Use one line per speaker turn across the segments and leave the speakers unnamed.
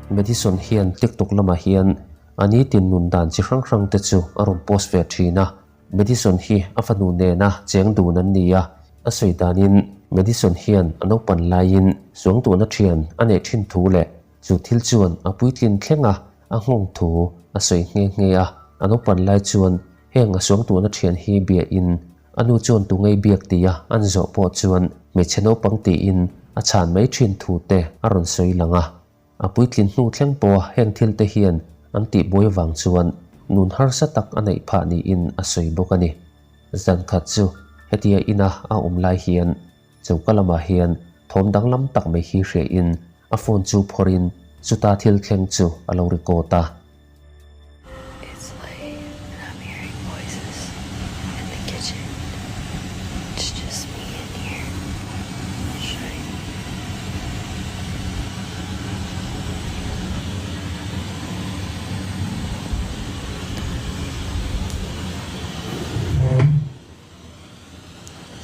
Madison hian TikTok lamah hian a nitin nun dan chi hrang hrang te chu a rawn post ve thin a. Madison hi a fanu nena cheng dun an ni a, a sawi danin Madison hian a naupan laiin suangtuahna thian a neih thin thu leh chu thil chuan a puitlin thleng a, a nghawng thu a sawi nghe nghe a. A naupan lai chuan heng a suangtuahna thian hi biain A nu chuan tu ngei biak tia an zawh pawh chuan hmeichhe naupang tiin a chhan mai thin thu te a rawn sawi lang a. A puitlin hnu thleng pawha heng thil te hian an tih buai vang chuan nun harsa tak a neih phah niin a sawi bawk a ni. Zan khat chu hetia ina a awm lai hian choka lamah hian thawm danglam tak mai hi hriain a phone chu phawrhin chuta thil thleng chu a lo record a.
It's late and I'm hearing voices in the kitchen. It's just me in here. I'll show you.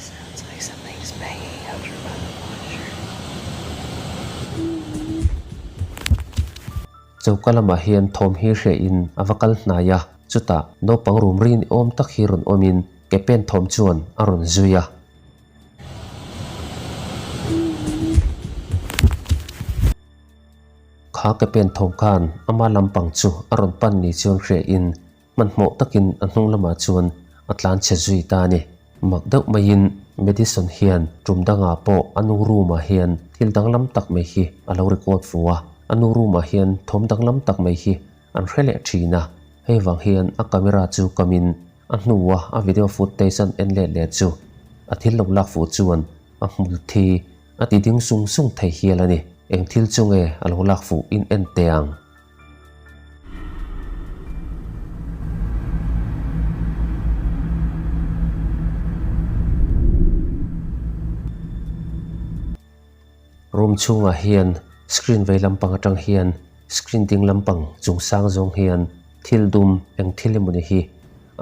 Sounds like something's banging over by the washer.
Choka lamah hian thawm hi hre in a va kal hnai a, chutah naupang rum ri ni awm tak hi rawn awm in ke pen thawm chuan a rawn zui a. Kha ke pen thawm khan ama lampang chu a rawn pan ni chuan hre in Hmanhmawh takin a hnung lamah chuan a tlan chhe zui ta a ni. Mak deuh maiin Madison hian tum dangah pawh a nu room-ah hian thil danglam tak mai hi a lo record fu a. A nu room-ah hian thawm danglam tak mai hi an hre leh thin a. Hei vang hian a camera chu kamin a hnua a video footage an en let leh chu a thil lo lak fuh chuan a hmul thi a ti ding sung sung thei hial a ni. Eng thil chu nge a lo lak fuh in en teh ang? Room chhungah hian screen vei lampang atang hian screen ding lampang chung sang zawng hian thil dum eng thil emawni hi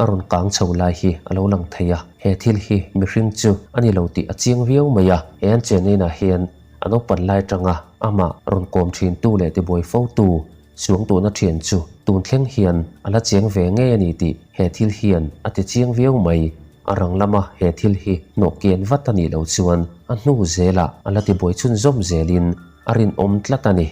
a rawn kang chho lai hi a lo lang thei a. He thil hi mihring chu a ni lo tih a chiang viau mai a. He an chen inah hian A naupan lai atanga amah rawn kawm thintu leh tibuai fotu suangtuahna thian chu tun thleng hian a la cheng ve ngei a ni tih he thil hian a ti chiang viau mai. A rang lama he thil hi hnawh kian vat a nih loh chuan a hnu zelah a la tibuai chhunzawm zelin a rinawm tlat a ni.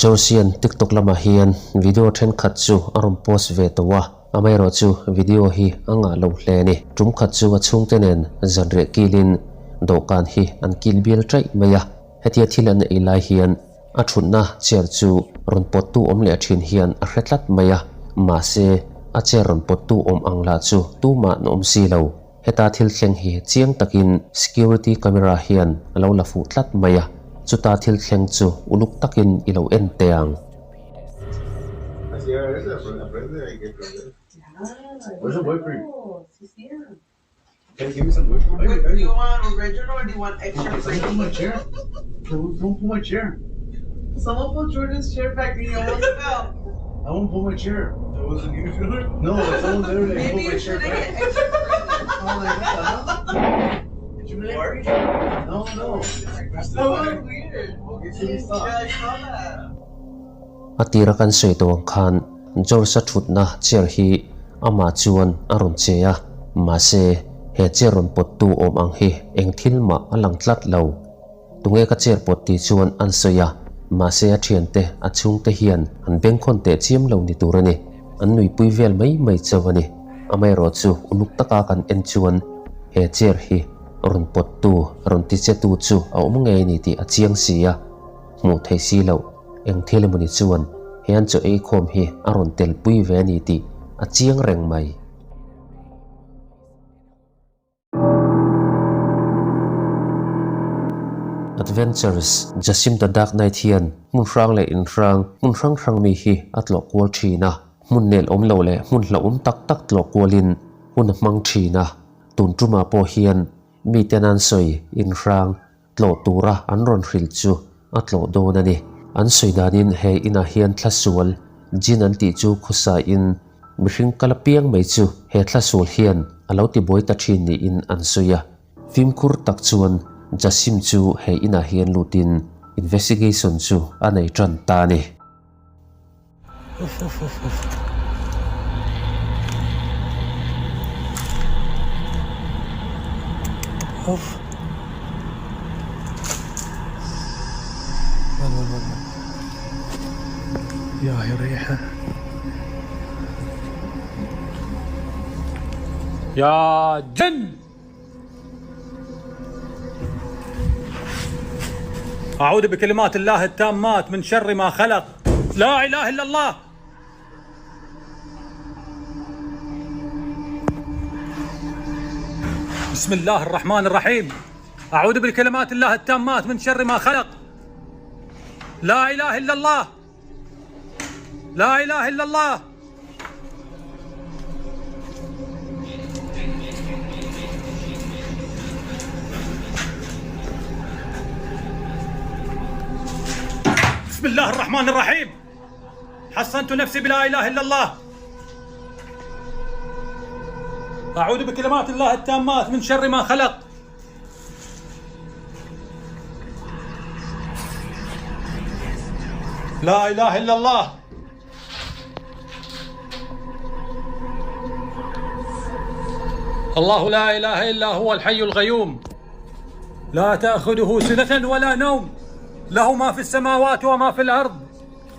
Josian TikTok lamah hian video thenkhat chu a rawn post ve tawh a, amaherawh chu video hi a ngah lo hle a ni. Tum khat chu a chhungte nen zanriah kilin dawhkan hi an kil bial chaih mai a, hetia thil an ei lai hian a thutna chair chu rawn pawttu awm leh thin hian a hre tlat mai a, mahse a chair rawn pawttu awm ang lah chu tumah an awm si lo. Heta thil thleng hi chiang takin security camera hian a lo la fuh tlat mai a, chuta thil thleng chu uluk takin i lo en teh ang. A tira kan sawi tawh ang khan George-a thutna chair hi amah chuan a rawn che a, mahse he chair rawn pawttu awm ang hi eng thil mah a lang tlat lo. Tunge ka chair pawt tih chuan an sawi a, mahse a thiante, a chhungte hian an bengkhawn teh chiam lo ni tur a ni. An nuipui vel mai mai chauh a ni. Amaherawh chu uluk taka kan en chuan he chair hi rawn pawttu, rawn tichetu chu a awm ngei a ni tih a chiang si a, hmuh theih si loh. Eng thil emawni chuan he an chaw ei khawm hi a rawn telpui ve a ni tih a chiang reng mai. Adventures, Jasim the Dark Knight hian hmun hrang leh in hrang, hmun hrang hrang mi hi a tlawh kual thin a. Hmun nel awm lo leh hmun hlauhawm tak tak tlawh kualin hun a hmang thin a. Tun tumah pawh hian miten an sawi in hrang tlawh tura an rawn hrilh chu a tlawh dawn a ni. An sawi danin he inah hian thlasual, jinn an tih chu khawsa in mihring kal apiang mai chu he thlasual hian. a lo tibuai ta thin niin an sawi a. Fimkhur tak chuan Jasim chu he inah hian lutin investigation chu a nei tan ta a ni.
يا جن أعوذ بكلمات الله التامات من شر ما خلق لا إله إلا الله بسم الله الرحمن الرحيم أعوذ بكلمات الله التامات من شر ما خلق لا إله إلا الله لا إله إلا الله بسم الله الرحمن الرحيم حصنت نفسي بلا إله إلا الله أعوذ بكلمات الله التامات من شر ما خلق لا إله إلا الله الله لا إله إلا هو الحي الغيوم لا تأخذه سنة ولا نوم له ما في السماوات وما في الأرض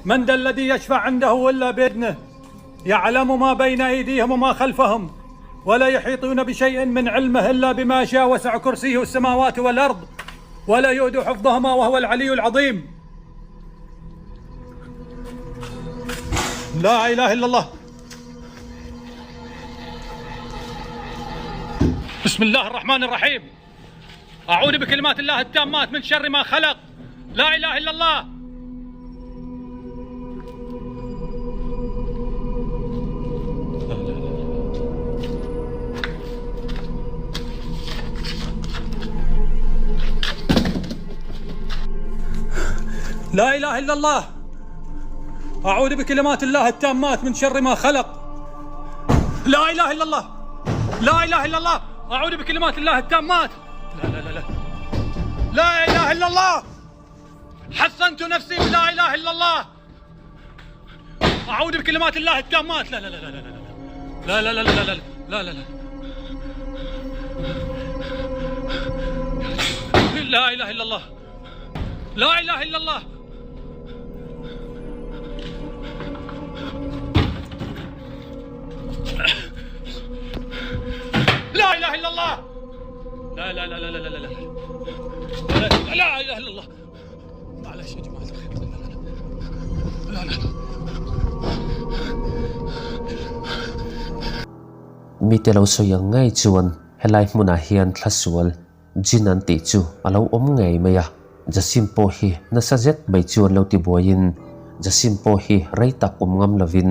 من ذا الذي يشفع عنده إلا بإذنه يعلم ما بين أيديهم وما خلفهم ولا يحيطون بشيء من علمه إلا بما شاء وسع كرسيه السماوات والأرض ولا يؤد حفظهما وهو العلي العظيم لا إله إلا الله بسم الله الرحمن الرحيم أعوذ بكلمات الله التامات من شر ما خلق لا إله إلا الله لا إله إلا الله أعوذ بكلمات الله التامات من شر ما خلق لا إله إلا الله لا إله إلا الله أعوذ بكلمات الله التامات لا لا لا لا لا إله إلا الله حصنت نفسي بلا إله إلا الله أعوذ بكلمات الله التامات لا لا لا لا لا لا لا لا لا لا لا لا لا لا إله إلا الله لا إله إلا الله لا إله إلا الله لا لا لا لا لا لا لا لا لا إله إلا الله معلش يا جماعة الخير لا لا لا لا
Mite lo sawi ang ngei chuan helai hmunah hian thla sual Jin an tih chu a lo awm ngei mai a, Jasim pawh hi nasa zet mai chuan lo ti buaiin Jasim pawh hi rei tak awm ngam lovin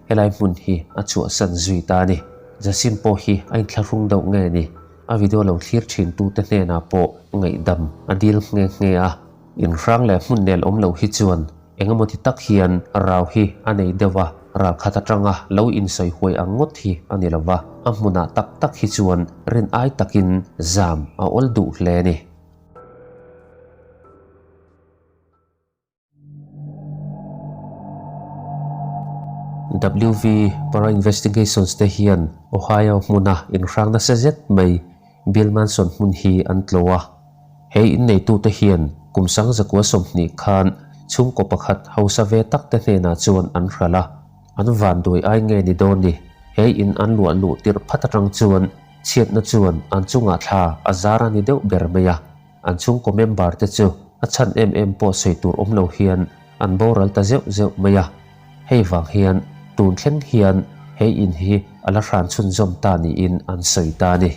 helai hmun hi a chhuahsan zui ta a ni. Jasim pawh hi a inthlahrung deuh nge ni, a video lo thlir thin tute hnenah pawh ngaihdam a dil nghe nghe a, inhrang leh hmun nel awm lo hi chuan Eng emaw ti tak hian rau hi a nei deuh a, ral khat atanga lo insawi huai ang ngawt hi a ni lo va, a hmunah tak tak hi chuan rin ai takin zam a awl duh hle a ni. WV Para Investigations te hian Ohio hmuna inhrang nasa zet mai Bill Manson hmun hi an tlawh a. Hei inneitute hian kum 1920 khan chhungkaw pakhat hausa ve tak te hnenah chuan an hralh a, an vanduai ai nge ni dawn ni? Hei in an luah luh tirh phat atang chuan chhiatna chuan an chungah thla a zar a ni deuh ber mai a, an chhungkaw member te chu a chhan em em pawh sawi tur awm lo hian an boral ta zeuh zeuh mai a. Hei vang hian tun thleng hian he in hi a la hran chhunzawm ta niin an sawi ta a ni.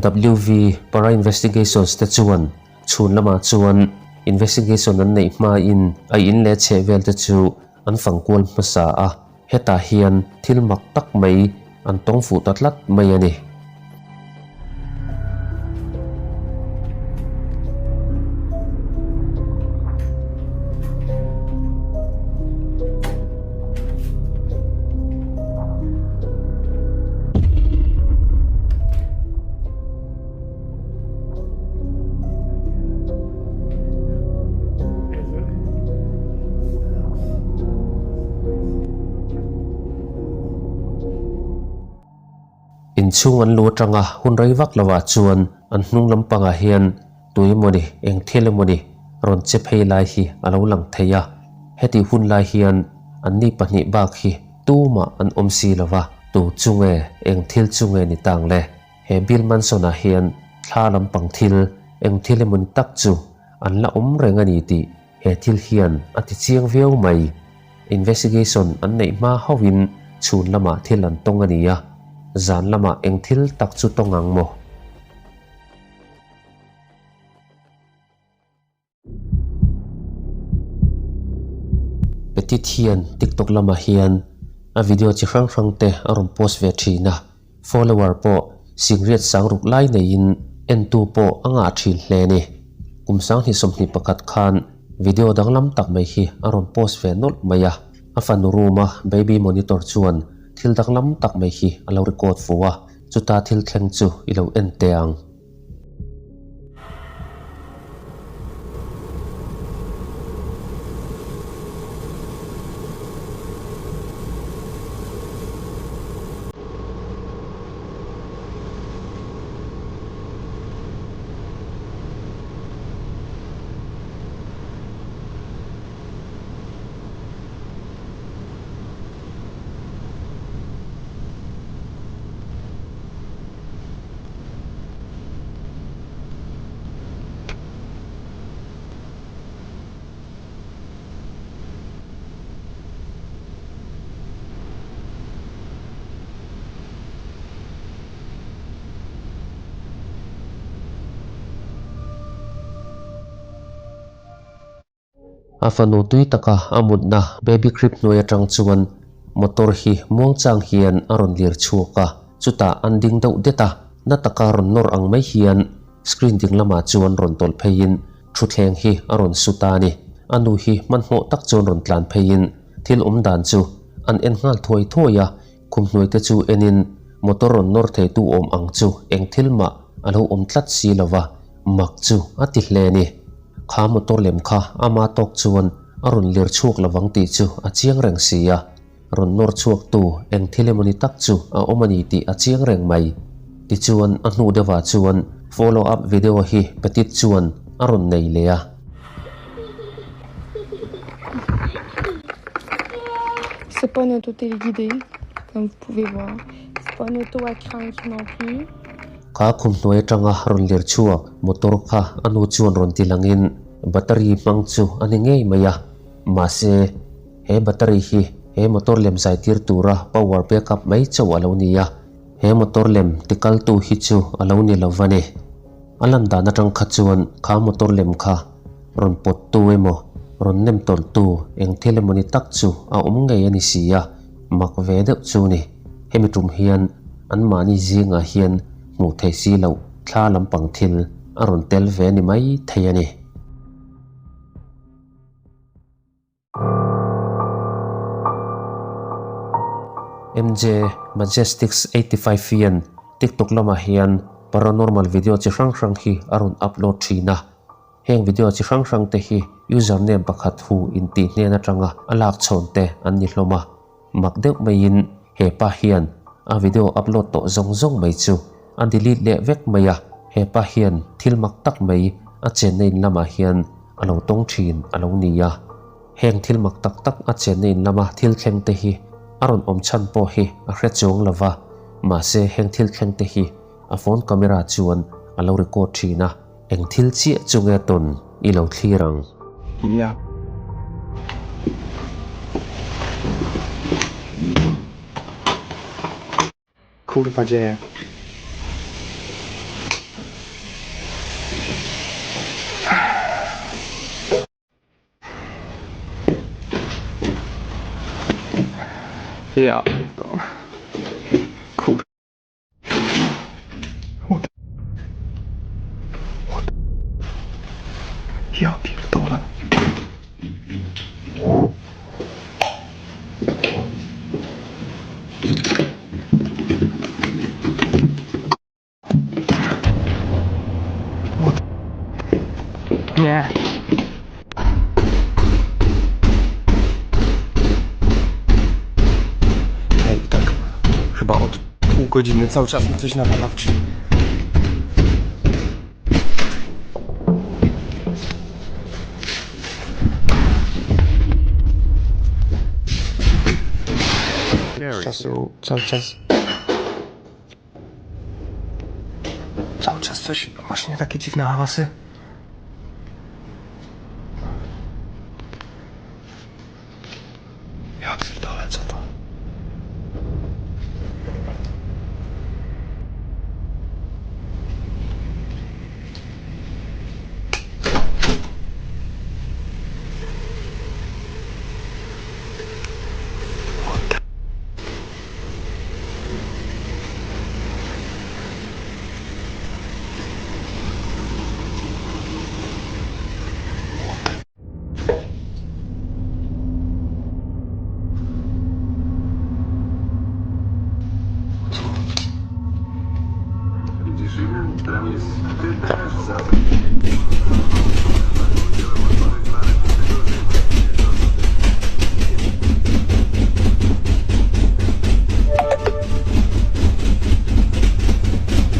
WV Para Investigations te chuan chhun lamah chuan investigation an neih hmain a in leh chheh vel te chu an fang kual hmasa a, hetah hian thil mak tak mai an tawng fuh ta tlat mai a ni. Inchhung an lu atanga hun rei vak lovah chuan an hnung lampangah hian tui emawni eng thil emawni rawn che phei lai hi a lo lang thei a. Hetih hun lai hian anni pahnih bak hi tumah an awm si lova, tu chu nge eng thil chu nge ni tang le? He Bill Manson-ah hian thla lampang thil eng thil emawni tak chu an la awm reng a ni tih he thil hian a ti chiang viau mai. Investigation an neih hma hauhin chhun lamah thil an tawng a ni a, zan lamah eng thil tak chu tawng ang maw? Petit hian TikTok lamah hian a video chi hrang hrang te a rawn post ve thin a, follower pawh singriat sang ruk lai neiin entu pawh a ngah thin hle a ni. Kum 2021 khan video danglam tak mai hi a rawn post ve nawlh mai a, a fanu room a baby monitor chuan thil danglam tak mai hi a lo record fu a, chuta thil thleng chu i lo en teh ang. A fanu tui taka a mutna baby crib hnuai atang chuan motor hi muangchang hian a rawn lir chhuak a, chutah an ding deuh det a, na taka rawn nawr ang mai hian screen ding lamah chuan rawn tawlh pheiin thutthleng hi a rawn su ta a ni. A nu hi hmanhmawh tak chuan rawn tlan pheiin thil awm dan chu an en nghal thuai thuai a, khum hnuai te chu enin motor rawn nawr theitu awm ang chu eng thil mah a lo awm tlat si lova, mak chu a ti hle a ni. Kha motor lem kha ama tawk chuan a rawn lir chhuak lovang tih chu a chiang reng si a, rawn nawr chhuak tu eng thil emawni tak chu a awm a ni tih a chiang reng mai. Tichuan a hnu deuhah chuan follow up video hi Petit chuan a rawn nei leh a.
C'est pas une auto téléguidée, comme vous pouvez voir. C'est pas une auto à crank non plus.
Kha khum hnuai atanga rawn lir chhuak motor kha a nu chuan rawn ti langin battery hmang chu a ni ngei mai a, mahse he battery hi he motor lem zai tir tura power backup mai chauh a lo ni a, he motor lem tikaltu hi chu a lo ni lo va ni. A lan dan atang kha chuan kha motor lem kha rawn pawt tu emaw rawn nem tawlh tu eng thil emaw ni tak chu a awm ngei a ni si a, mak ve deuh chu ni. Hemi tum hian anmahni zingah hian hmuh theih si loh thla lampang thil a rawn tel ve ni mai thei a ni. MJ Majestics 85 hian TikTok lamah hian paranormal video chi hrang hrang hi a rawn upload thin a. Heng video chi hrang hrang te hi username pakhat hu intih hnen atanga a lak chhawn te an ni hlawm a. Mak deuh maiin he pa hian a video upload tawh zawng zawng mai chu a delete leh vek mai a, he pa hian thil mak tak mai a chenna in lamah hian a lo tawng thin a lo ni a. Heng thil mak tak tak a chenna in lama thil thleng te hi a rawn awm chhan pawh hi a hre chuang lo va, mahse heng thil thleng te hi a phone camera chuan a lo record thin a. Eng thil chiah chu nge tawn i lo thlir ang?
Nia. Kurwa dzieje. Ja pierdolę. Kur... What? What? Ja pierdolę. What? Nie. Hej, tak chyba od pół... godziny, cały czas mi coś nawala w drzwi. Z czasu, cały czas. Cały czas coś, właśnie takie dziwne hałasy. Ja pierdolę, co to?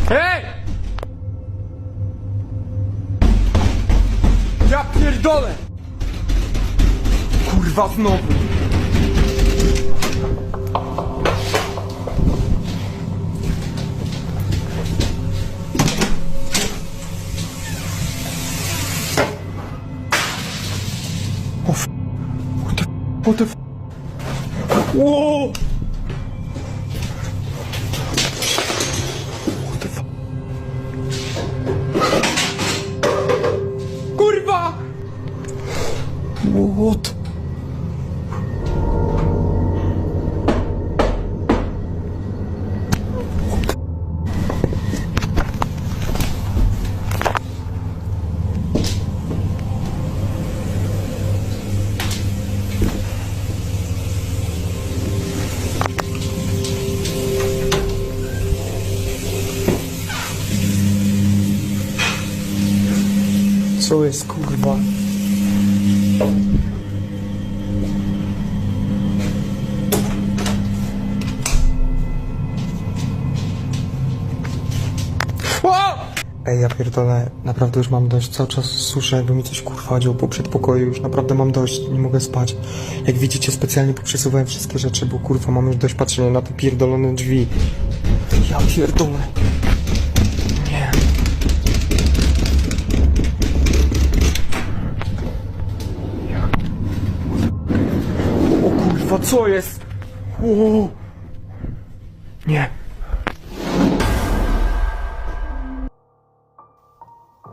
Hej! Ja pierdolę! Kurwa znowu! O f... What the... What the f... Whoa! What the f... Kurwa! What? Co jest kurwa? Ej, ja pierdolę, naprawdę już mam dość. Cały czas słyszę, jakby mi coś kurwa działo po przedpokoju. Już naprawdę mam dość, nie mogę spać. Jak widzicie, specjalnie poprzesuwałem wszystkie rzeczy, bo kurwa mam już dość patrzenia na te pierdolone drzwi. Ja pierdolę. Nie. O kurwa, co jest? O! Nie.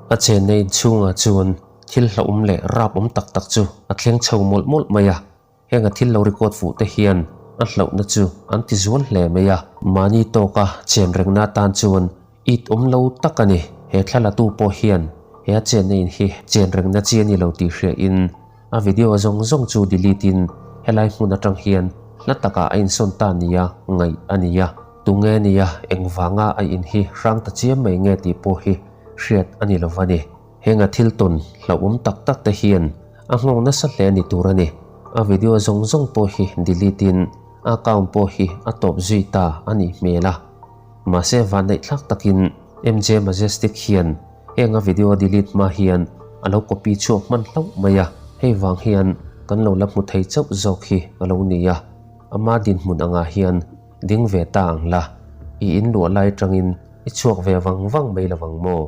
A chenna inchhungah chuan thil hlauhawm leh rap awm tak tak chu a thleng chho mawlh mawlh mai a, heng a thil lo record fuh te hian a hlauhna chu an ti zual hle mai a. Mahni tawka chen rengna atan chuan it awm lo tak a ni. He thlalatu pawh hian he a chenna in hi chen rengna chi a ni lo tih hriahin A video zawng zawng chu delete in helai hmun atang hian hla takah a insawn ta nia ngaih a ni a. Tunge nia engvanga a in hi hrang ta chiam mai nge tih pawh hi hriat a ni lo va ni. Heng a thil tawn hlauhawm tak tak te hian a nghawng nasa hle a ni tur a ni. A video zawng zawng pawh hi delete in a account pawh hi a tawp zui ta a nih hmel a. Mahse vanneih thlak takin MJ Majestic hian Heng a video delete hma hian a lo copy chhuak hman hlauh mai a, hei vang hian kan lo la hmu thei chauh zawk hi a lo ni a, ama dinhmun angah hian ding ve ta ang la, i in luah lai atangin i chhuak ve vang vang mai lo vang maw?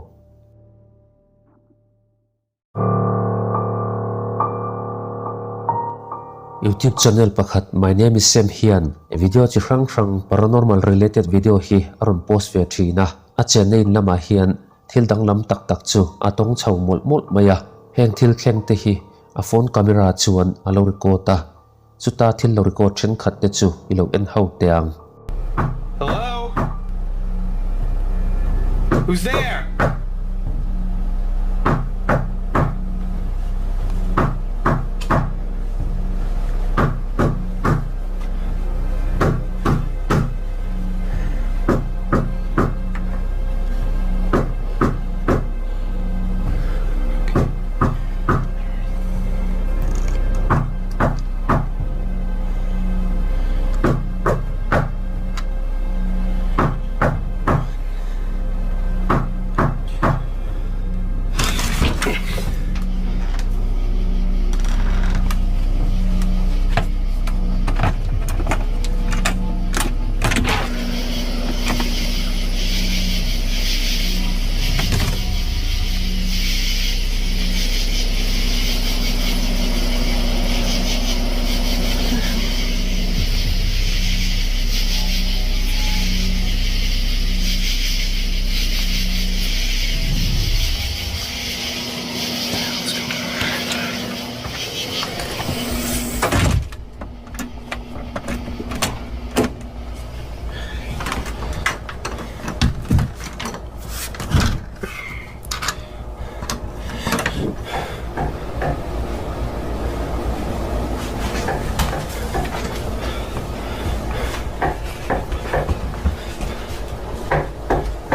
YouTube channel pakhat My Name is Sam hian video chi hrang hrang paranormal related video hi a rawn post ve thin a, a chenna in lamah hian thil danglam tak tak chu a tawng chho mawlh mawlh mai a, heng thil thleng te hi a phone camera chuan a lo record a, chuta thil lo record thenkhat te chu i lo en ho teh ang.
Hello? Who's there?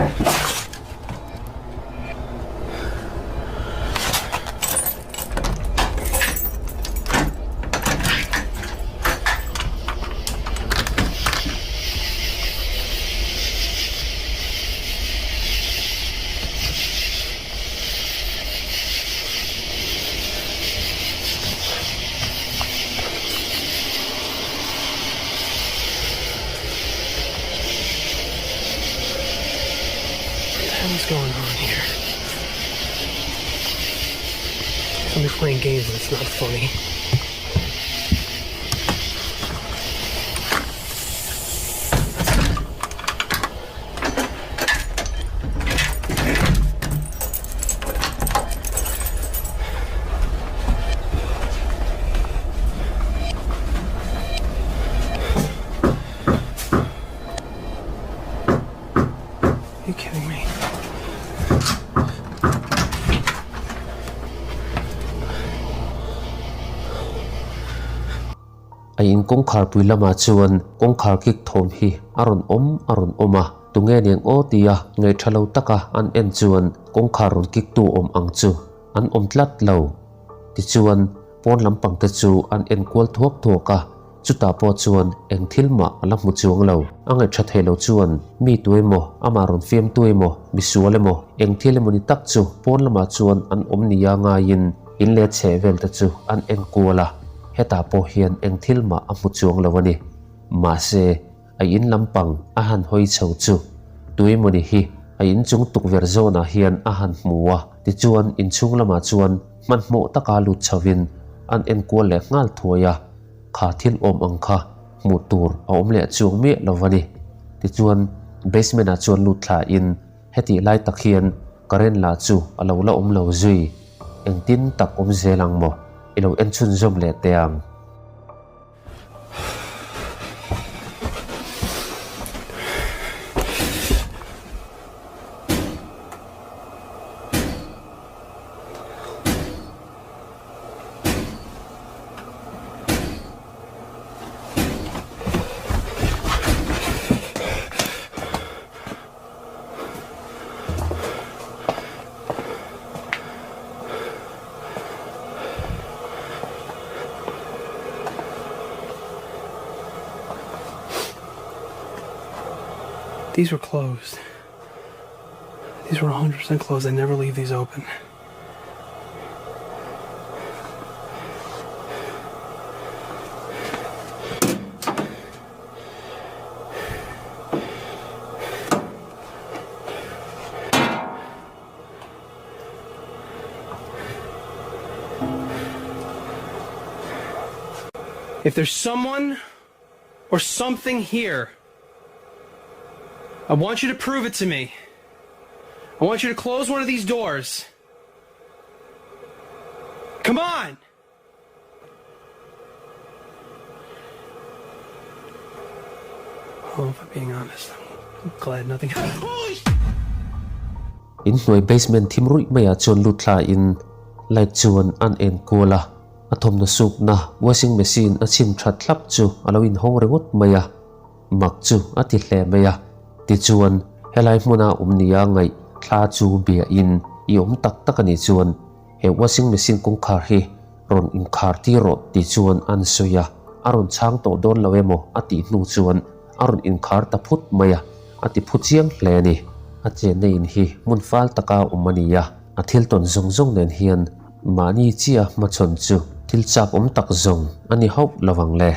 What the hell is going on here? Somebody's playing games and it's not funny. Are you kidding me?
A in kawngkharpui lamah chuan kawngkhar kik thawm hi a rawn awm a rawn awm a, tunge niang aw tia ngaihṭha lo taka an en chuan kawngkhar rawn kiktu awm ang chu an awm tlat lo. Tichuan pawn lampang te chu an en kual thuak thuak a, Chutah pawh chuan eng thil mah a la hmu chuang lo. A ngaihṭha thei lo chuan mi tu emaw, amah rawn fiam tu emaw, misual emaw, eng thil emaw ni tak chu pawn lamah chuan an awm nia ngaiin in leh chheh vel te chu an en kual a, hetah pawh hian eng thil mah a hmu chuang lo a ni. Mahse, a in lampang a han hawi chho chu tu emaw ni hi a inchung tukverh zawnah hian a han hmu a, tichuan inchhung lamah chuan hmanhmawh taka lut chhovin an en kual leh nghal thuai a. Kha thil awm ang kha hmuh tur a awm leh chuang miah lo a ni. Tichuan, basement ah chuan lut thla in hetih lai tak hian current lah chu a lo la awm lo zui. Engtin tak awm zel ang maw? I lo en chhunzawm leh teh ang.
These were closed. These were 100% closed. I never leave these open. If there's someone or something here, I want you to prove it to me. I want you to close one of these doors. Come on! Oh, if I'm being honest, I'm glad nothing happened. Holy
Inhnuai basement thim ruih maiah chuan lut thla in light chuan an en kual a, a thawmhnaw sukna washing machine a chhin that thlap chu a lo inhawng ringawt mai a. Mak chu a ti hle mai a, tichuan helai hmuna awm nia ngaih thla chu bia in i awm tak tak a nih chuan he washing machine kawngkhar hi rawn inkhar tir rawh ti chuan an sawi a, a rawn chhang tawh dawn lo emaw a tih hnu chuan a rawn inkhar ta phut mai a, a ti phu chiang hle a ni. A chenna in hi hmun fal taka awm a ni a, a thil tawn zawng zawng nen hian mahni chiah hmachhawn chu thil chak awm tak zawng a ni hauh lo ang le.